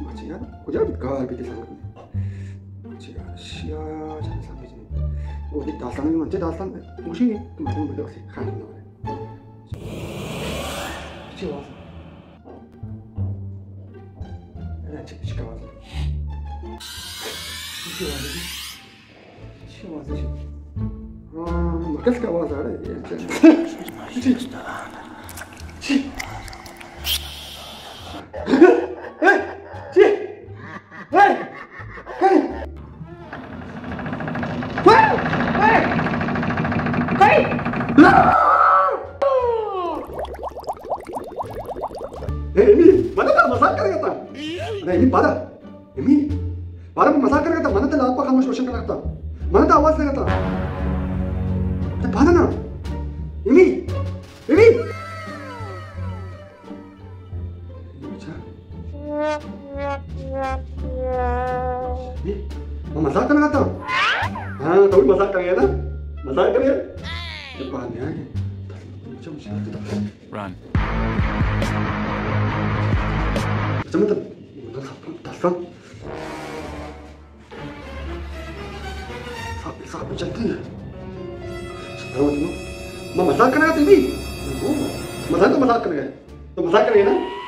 بچے یار، کجا بیت؟ گار بیت سنگت نے۔ بچے یار، شیا، چند سال بیت۔ او دی داستان میں منچے داستان گوشی، تو مردم بدو سی خان نہ۔ چی آواز؟ ارے، چی، چی آواز؟ چی آواز؟ چی آواز؟ ہاں، مکس کا آواز آ رہا ہے۔ چی؟ چی؟ چی؟ اے، اے، اے، مدد مزاق کرے گا تھا۔ ارے، اے، بارہ۔ امی، بارہ من مزاق کنگ ءَ اتاں، من ءَ تئی لاپ ءَ خاموش روشن کنگ ءَ اتاں۔ من ءَ تئی آواز دیگ ءَ اتاں۔ اے پاد نا۔ امی، امی۔ اچھا۔ اے، من مزاق کنگ ءَ اتاں۔ ہاں، تو بھی مزاق کنگ ءَ ئے نا؟ مزاق کنگ ءَ ئے؟ اے پاد نہ آئے۔ اچھا، مجھے Run. اچھا، مطلب، دستاں۔ صاحب، صاحب، جلدی۔ ما مزاق کنگ ءَ اتیں بی۔ مزاق تو مزاق کنگ ءَ ئے۔ تو مزاق کنگ ءَ ئے نا؟